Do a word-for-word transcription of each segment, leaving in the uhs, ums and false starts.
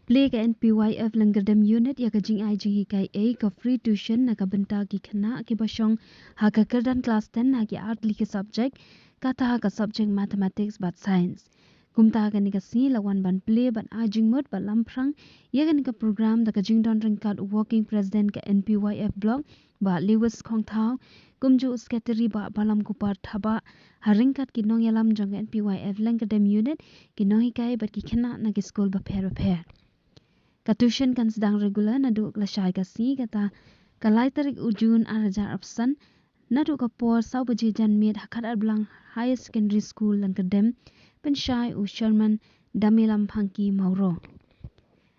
Plie ka N P Y F Lyngkyrdem Unit ïa ka jingai jinghikai ei ka free tuition na ka bynta ki khynnah kiba shong ha ka kyrdan klas ten ha ki artylli ki subject, kata ha ka subject Mathematics bad Science. Kumta kane ka sngi la wan ban plie ban ai jingmut bad lamphrang ïa kane ka program da ka jingdon ryngkat u Working President ka N P Y F Block, Bah Lewis Khongthaw, kumjuh u Secretary Bah Balam Kupar Thabah, ha ryngkat ki nongïalam jong ka N P Y F Lyngkyrdem Unit, ki nonghikai bad ki khynnah na ki skul bapher bapher. Ka tuition kan sdang regular naduh ka lashai ka sngi, kata ka lai tarik u Jun ar hajar arphew san, naduh ka por saw baje janmiet ha Khatar Blang Higher Secondary School Lyngkyrdem, pynshai u Sherman Damilam Phangki Mawroh.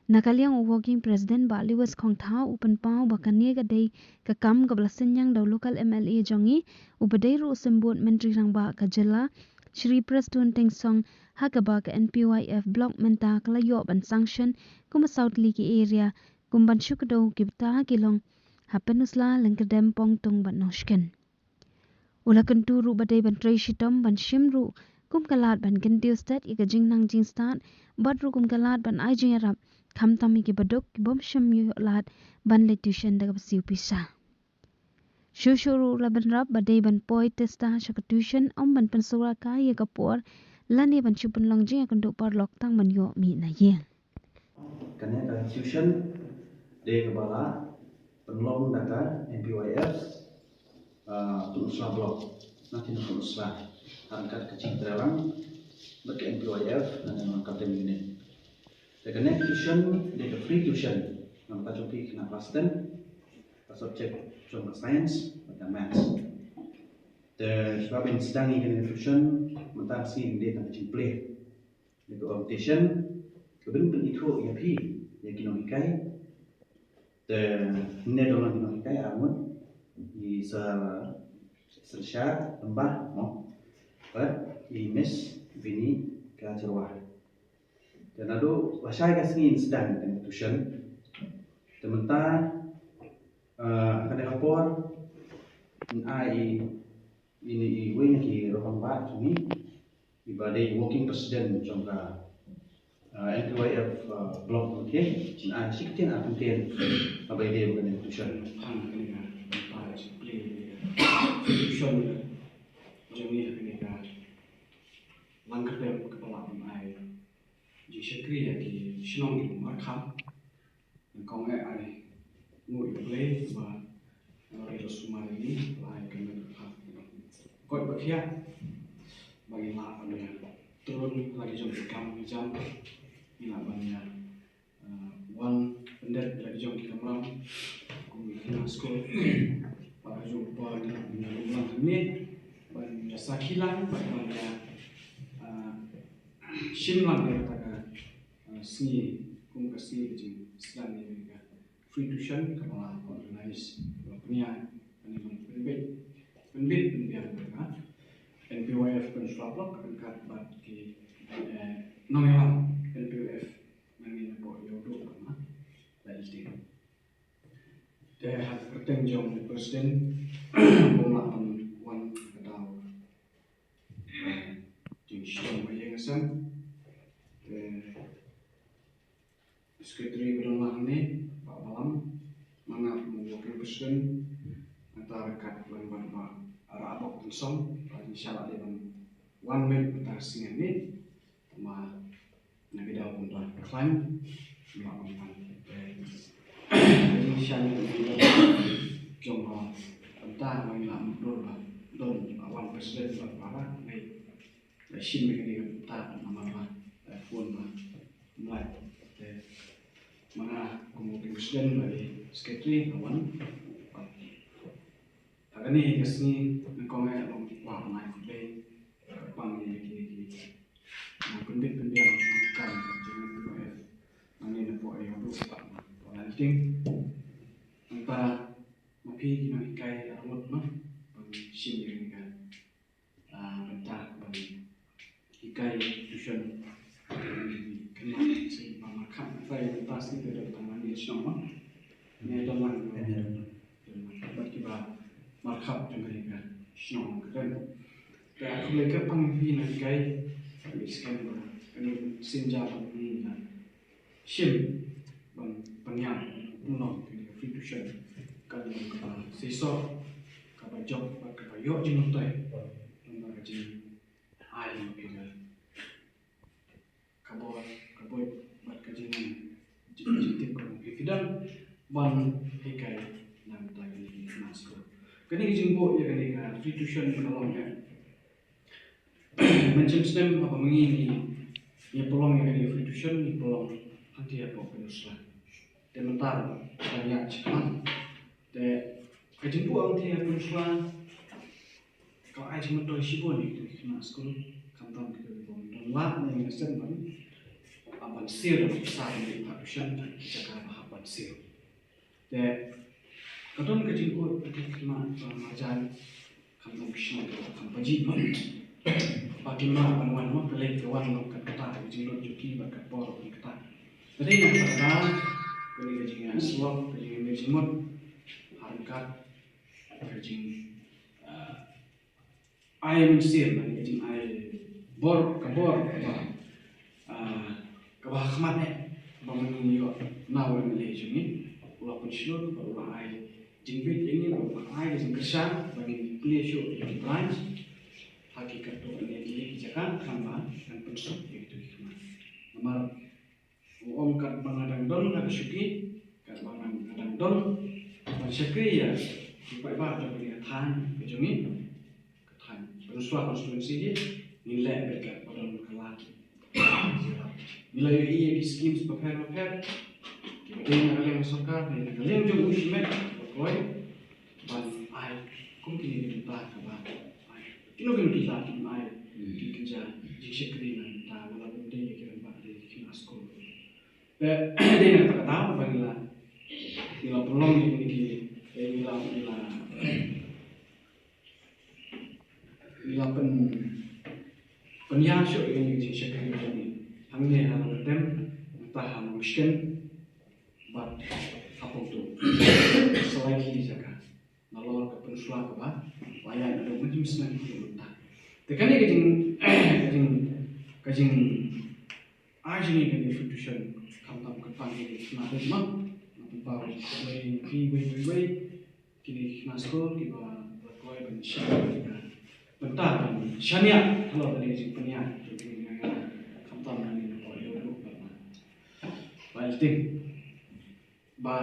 Na ka liang u Working President Bah Lewis Khongthaw u pynpaw ba kane ka dei ka kam kaba la synñiang da u local M L A jong ngi, uba dei ruh u symbud Myntri Rangbah ka jylla, Shri Prestone Tynsong, ha kaba ka N P Y F Block mynta ka la ïoh ban sanction kum saw tylli ki area, kum ban shu kdew ki bynta ki long ha Pynursla, Lyngkyrdem, Pongtung bad Nongshken. U la kyntu ruh ba dei ban trei shitom ban shim ruh kum ka lad ban kyntiew stet ïa ka jingnang jingstad, bad ruh kum ka lad ban ai jingïarap khamtam ïa kiba duk, kibym shym ïoh lad ban leit tuition da kaba siew pisa. Shuh shuh ruh la bynrap ba dei ban poi testa sha ka tuition, ym ban pynshai kai ïa ka por lane ban shu pynlong jingïakynduh paralok tang ban ïoh mih na ïing. Kane ka tuition dei kaba la pynlong da ka N P Y F, ah, Pynursla Block, na ki Pynursla, ha ryngkat ka jingtreilang bad ka N P Y F, na ka Lyngkyrdem Unit. Te kane ka tuition dei ka free tuition, namar ka jong ki khynnah klas ten, ka subject jong ka science bad ka maths. Te shuwa ban sdang ïa kane ka tuition, mynta ka sngi dei tang ka jingplie. Dei ka orientation, ka ban pynithuh ïa phi, ïa ki nonghikai. Te ne don ki nonghikai, arngut, i Sir, Sir Shah Lembah, mo. Bad i Miss Vinny Kajrawar. Te naduh lashai ka sngi yn sdang ïa kane ka tuition. Te mynta, eh, kane ka por, yn ai i, ine i wei na ki rangbah jong ngi, iba dei working president jong ka, eh, N P Y F, eh, block jong ngi, yn ai shi kyntien, ar kyntien, haba ïadei bad kane ka tuition. Tang kane ka, kane ka tuition jong ngi, kane ka Lyngkyrdem, kaba la ai jingshakri ïa ki shnong kiba markhap. Nyngkong eh ai nguh ïa U Blei ba la ïoh sumar ïa ngi, la ai ka met ka phad. Koit ba khiah ba ngi lah ban ïa trun la ki jong ki kam ki jam, ngi lah ban ïa, ah, wan pyndep la ki jong ki kamram kum ki khynnah skul. Bad ha kajuh ka por ngi lah ban ïa lum lang hangne, ban ïa sakhi lang, bad ban ïa, ah, shim lang ïa kata ka, ah, sngi, kum ka sngi ka jingsdang ïa ka free tuition kaba la organize, kaba la pynïaid, kane ban pynbeit, pynbeit pynbiang bad ka N P Y F Pynursla Block ryngkat bad ki, eh, nongïalam N P Y F nangne napoh Ïewduh, kaba la ïa Te ha ka kyrteng jong u President, bym lah ban wan ka daw, eh, jingshitom ba ïeng ha sem. Te Secretary ba don lang hangne, Bah Balam, ma nga kum u Working President, nangta ryngkat bad Bah Rabok Tynsong, ba ngi shah lah dei ban wan beit mynta ka sngi hangne. Te ma na ka daw kumta khlaiñ, ma kumta. Te ngi shan jong ba kumta, ma ngi la mutdur ba don ba wan president ba para ngi la shim ngi kumta namar ba phone ba mlai. Te ma nga kum u president bad i secretary la wan. Ha kane ka sngi nyngkong eh long kwah ban ai khublei kyrpang ïa ki, ki nongpynbit pynbiang kam jong ngi, nangne napoh Ïewduh, Bah Lalting. Nangta ma phi ki nonghikai arngut, ma ban shim ïa kane ka, ah, bynta ban hikai tuition. Kane ka sngi ba markhap, nangta ïa kane ka sngi ka don tang nangne shnong, ma. Ne don lang, ne don lang. Bad kiba markhap jong kane ka shnong ka don. Te khublei kyrpang ïa phi nonghikai, kane ka sien ba kane ka sien jaiñ ba ngi la shim pynïaid, pynlong kane ka free tuition ka long kaba seisoh, kaba jop bad kaba ïoh jingmyntoi. Namar ka jingai ka bor, ka bor bad ka jingai, jingtip ka long phi phi dang ban hikai na ka bynta kane ka khmat skul. Kane ka jingbuh ïa kane ka free tuition ka long ïa Mynshem snem haba ma ngi ngi pynlong ïa kane ka free tuition, ngi pynlong hangtei hapoh Pynursla. Te mynta ka ïa chi kman. Te ka jingbuh hangtei ha Pynursla ka ai jingmyntoi shibun ïa ki khynnah skul, khamtam ki bym don lad ne ïa snem ban, ban siew da pisa ne ïa tuition, ki jaka ba hap ban siew. Te ka don ka jingkut ka khmat ba marjan, khamtam ki shnong ki kham pajih mo. Ba ki mah ban wan mo, ka leit ka wan mo, kat kata ka jinglut jong ki bad ka por kat kata. Te dei na kata ka daw kane ka jingïasyllok, ka jingïamir jingmut ha ryngkat ka jing, ah, ai mynsiem, lane ka jingai bor, ka bor kaba, ah, kaba ha khmat eh ba ma ngi ïoh na u M L A jong ngi, u la pynshlur bad u la ai jingbit ïa ngi, u la ai ka jingkyrshan ba ngin plie shuh ïa ki branch ha ki katto katne tylli ki jaka khnang ba kan pynsuk ïa kito ki khmat. Namar u ong katba nga dang don ha ka shuki, katba nga dang don ban shakri ïa ki paidbah jong kane ka thaiñ ka jong ngi, ka thaiñ Pynursla constituency hi, ngin leh beit katba don ka lad. Ngi la ïohi ïa ki schemes bapher bapher kiba dei na ka liang ka sorkar ne na ka liang jong u shimet ba kloi ban ai kum kine ki bynta kaba ai kino kino ki lad kin ai, ki kynja jingshakri na ka bynta, lada ym dei ïa ki rangbah, dei ïa ki khynnah skul. Te dei na kata ka daw ba ngi la, ngi la pynlong ïa kine ki, eh, ngi la, ngi la, ngi la pyn, pynïar shuh ïa kine ki jingshakri jong ngi hangne ha Nongtem, nangta ha Nongshken bad ha Pongtung, sa lai tylli jaka. Nalor ka Pynursla kaba la ïaid naduh mynshem snem haduh mynta. Te kane ka jing, ka jing, ka jingai jong ngi kane ka free tuition, khamtam kyrpang ïa ki khynnah rit mo, nga pynpaw ïa ki wei wei wei, kine ki khynnah skul kiba la kloi ban shim ïa ka bynta ban shaniah halor kane ka jingpynïaid jong kine ki nongïalam, khamtam nangne hapoh Ïewduh bad na Bailting. Ba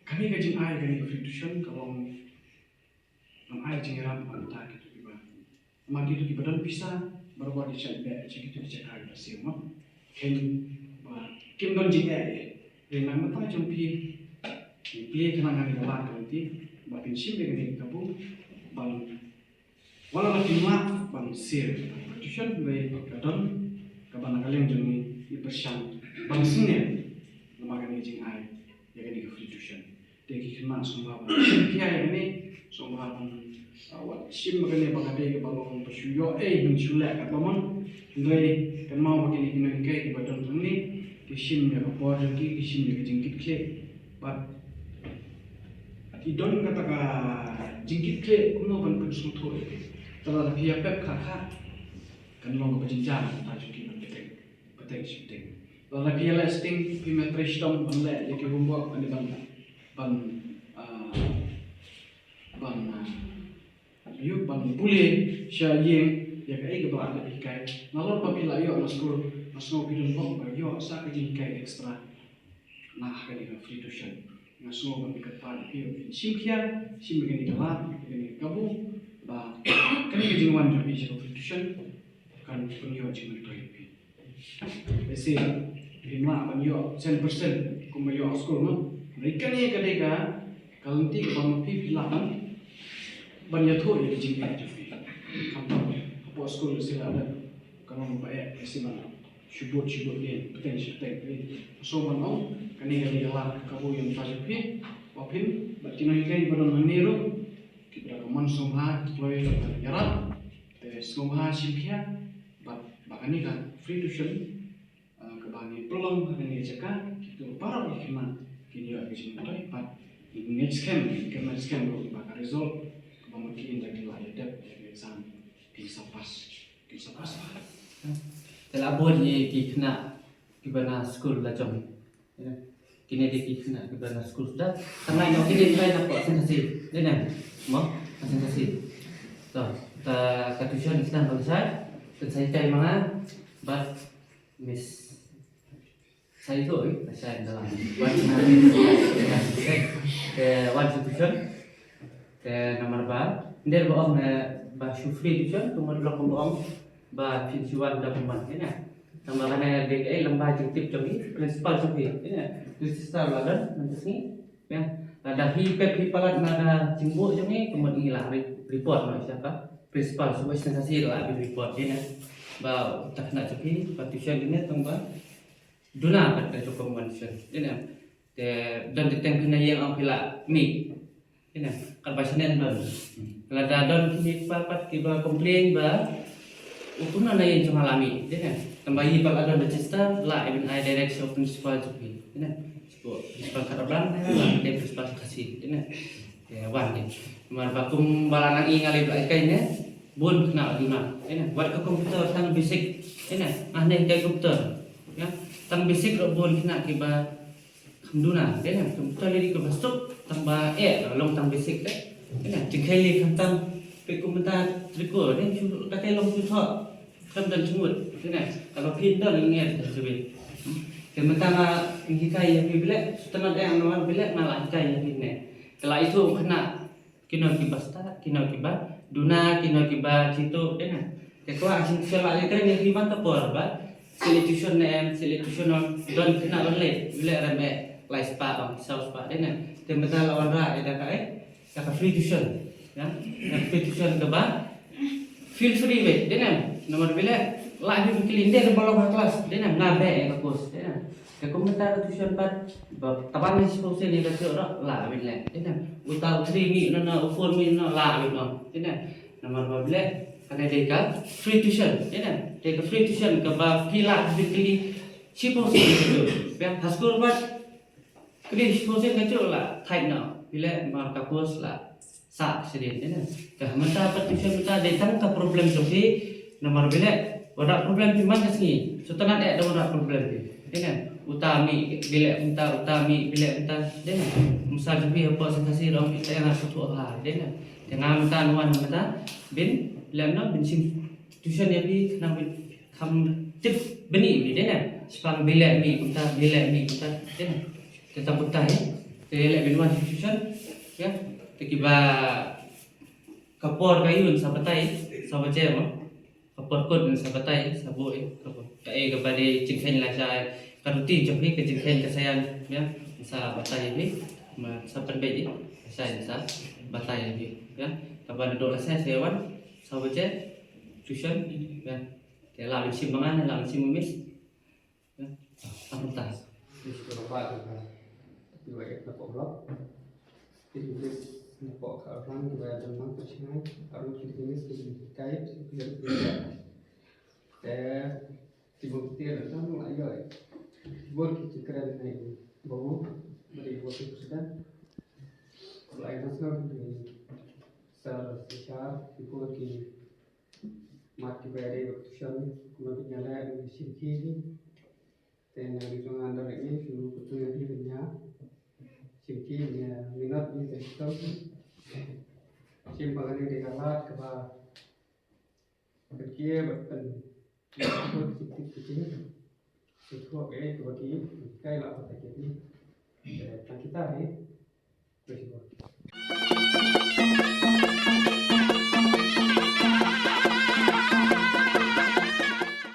kane ka jingai kane ka free tuition ka long ban ai jingïarap na ka bynta kito kiba, namar kito kiba don pisa barabor ki shait beh sha kito ki jaka kiba siew mo. Khein ba kim don jingeh. Hynrei na ka bynta jong phi, phi plie khnang ha kane ka lad ka lynti ba phin shim ïa kane ka kabu ban Wat la kim lah ban siew tuition, hynrei ka don kaba na ka liang jong ngi ngi pyrshang ban sngewthuh namar kane ka jingai ïa kane ka free tuition. Te ki khynnah sngewbha ban shim khia ïa kane, sngewbha ban, ah, wat shim ba kane ba ka dei kaba long ba shu ïoh ei ban shu leh katba mon. Hynrei kynmaw ba kine ki nonghikai kiba don hangne ki shim ïa ka por jong ki, ki shim ïa ka jingkitkhlieh. Bad ki don kata ka jingkitkhlieh kumno ban pynsngewthuh ïa ki. Te lada phi ïa pep kha kha kan long kaba jynjar na ka bynta jong ki ban bteng, bteng shibteng. Lada phi ïa leh sting, phim ïa trei shitom ban leh ïa ki homework, ban, ban, ah, ban, ah, ïa ban pule sha ïing ïa kaei kaba la dep hikai. Nalor ba phi la ïoh na skul, nga sngew phi don bok ba ïoh sa ka jinghikai extra na ha kane ka free tuition. Nga sngew ba phi kyrpad ïa phi, phin shim khia, shim ïa kane ka lad, ïa kane ka kabu, ba kane ka jingwan jong phi sha ka free tuition kan pynïoh jingmyntoi ïa phi. Lehse phim lah ban ïoh cent percent kumba ïoh ha skul, no? Hynrei kane ka dei ka, ka lynti kaba ma phi phi lah ban, ban ïathuh ïa ka jingeh jong phi. Khamtam hapoh skul lehse la dep ka long ba eh, lehse ban shu bud shu bud dien, bteng shu bteng. Hynrei nga sngew ban ong kane ka dei ka lad ka kabu ïa ka bynta jong phi, ba phin bad ki nonghikai ba don hangne ruh kiba da ka mon sngewbha, ki kloi ban ïarap. Te sngewbha shim khia bad ba kane ka free tuition, ah, kaba ngi pynlong ha kane ka jaka, kito baroh ki khynnah kin ïoh ka jingmyntoi bad ngin ngeit skhem, ngin ngeit skhem ruh ba ka result kaba ma ki, ynda kin lah ïa dep ïa ka exam, kin sa pass, kin sa pass. Te la bun ïa ki khynnah kiba na skul la jong. Kine dei ki khynnah kiba na skul suda. Tang nai noh kine, tang nai noh, ko Seng Khasi. Dei ne? Mo, Seng Khasi. To, ta ka tuition sdang ba lashai. Kan sa hikai ma nga bad Miss Sai to, eh, lashai da la. Wan, eh, wan sha tuition. Te namar ba, nder ba ong, eh, ba shu free tuition, kumno lok ba ong ba phin shu wan da kumno, eh, na. Namar kane dei, eh, lem bad jingtip jong i principal jong i, eh, na. Tu sister la don, mynta sngi. Ya, lada hi pep hi palat na ka jingbuh jong i, kumno ngi la re-, report noh sha ka principal, shu Seng Khasi la report, eh, na. Ba ta khynnah jong i, ba tuition ine tang ba duna pat ka jong ka tuition, eh, na. Te don te teng phin ïeng ong phi la mih. Ine, kat ba shaneng don. Lada don kine pat pat kiba complain ba u kumno na ïeng jong nga la mih, ine. Tang ba i pat la don register, la i ban ai direct sha u principal jong phi, ine. Sha u principal Khadarblang, la i ban ai principal Khasi, ine. Te wan de. Namar ba kum ba la nang ïeng, nga la ïeng ba la hikai ne. Bun khynnah la duna, ine. Wat ka computer tang basic, ine. Nga ne hikai computer. Ya, tang basic ruh bun khynnah kiba kham duna, dei ne, kumta lei dei kaba suk, tang ba eh, long tang basic te. Dei ne, jingkhei lei khamtam, peit kumta triko, dei, shu, kata long shu thoh, khamtam jingmut, dei ne, kaba phin don ngi eh, te shu bit. Te mynta nga hikai ïa phi beit, shu tang eh, nga wan beit, nga la hikai ïa phi ne. Te la ithuh khynnah, kino kiba stad, kino kiba duna, kino kiba jitu, dei ne. Te kwah shu shu la ïa kren ïa phi man ka por ba. Sha leit tuition ne em, sha leit tuition ne em, don khynnah ban leit, beit rem eh, lai spah bang, saw spah, dei ne. Te mynta la wanrah ïa da ka eh, da ka free tuition. Ya, da ka free tuition kaba feel free beit, dei ne. Namar beit, la hi kylli, dei ne, ba long ha class, dei ne, nga beh ïa ka course, dei ne. Te kumta ka tuition pat, ba, tang ba ngi shu shu ne ka tuition ruh, la beit leh, dei ne. Uta u three mih noh, u four mih noh, la beit noh, dei ne. Namar ba beit, kane dei ka free tuition, dei ne. Dei ka free tuition, kaba phi la, phi kylli, shiphew sien kajuh. Biang ha skul pat, kylli shiphew sien kajuh la, thait noh, beit, namar ka course la sah shisien, dei ne. Te mynta pat tuition mynta dei tang ka problem jong phi, namar beit, wat da problem phi man ka sngi, shu tang eh da wat da problem phi, dei ne. Uta mih, beit mynta, uta mih, beit mynta, dei ne. Masa jong phi hapoh Seng Khasi ruh phi tang nga shu thoh ha, dei ne. Te nga mynta ngan wan mynta, beit, lem noh, beit shim tuition ïa phi, khnang beit kham tip beit ne, dei ne. Shaphang beit mih kumta, beit mih kumta, dei ne. Te tang kumta hi, te leh beit wan sha tuition, ya. Te kiba ka por ka ïun sa batai, sa baje mo. Ka por kut sa batai, sa buh, eh, ka por. Kaei kaba dei jingkheiñ lashai, ka routine jong phi, ka jingkheiñ ka sayan, ya. Sa batai phi, ma sa pynbeit, eh, lashai sa batai phi, ya. Kaba naduh lashai sa wan, sa baje, tuition, ya. Te la ban shim ma nga ne la ban shim u miss. Tang kumta. Miss Robert, eh, U I F napoh block. Miss napoh Khadarblang, U I F napoh Khadarblang, Miss, eh, Miss, eh, te, ti bun ti la tang la ïoh. Bun ki kren ne babu, bad bun ki president. La ïoh national ki sir, sir, ki bun ki Mat kiba ïadei bad tuition, kumno ba ngi ïaleh, ngi shim ki hi. Te nga ruh jong nga direct ngi shu kyntu ïa ki ba ngi shim ki, ngi minot ngi te shim. Shim ba kane dei ka lad kaba pynkhie bad pyn, pynkhie bad pynkhie. Shu thoh kaei kaba ki kai la ba ta ki. Te tang kita hi. Praise God.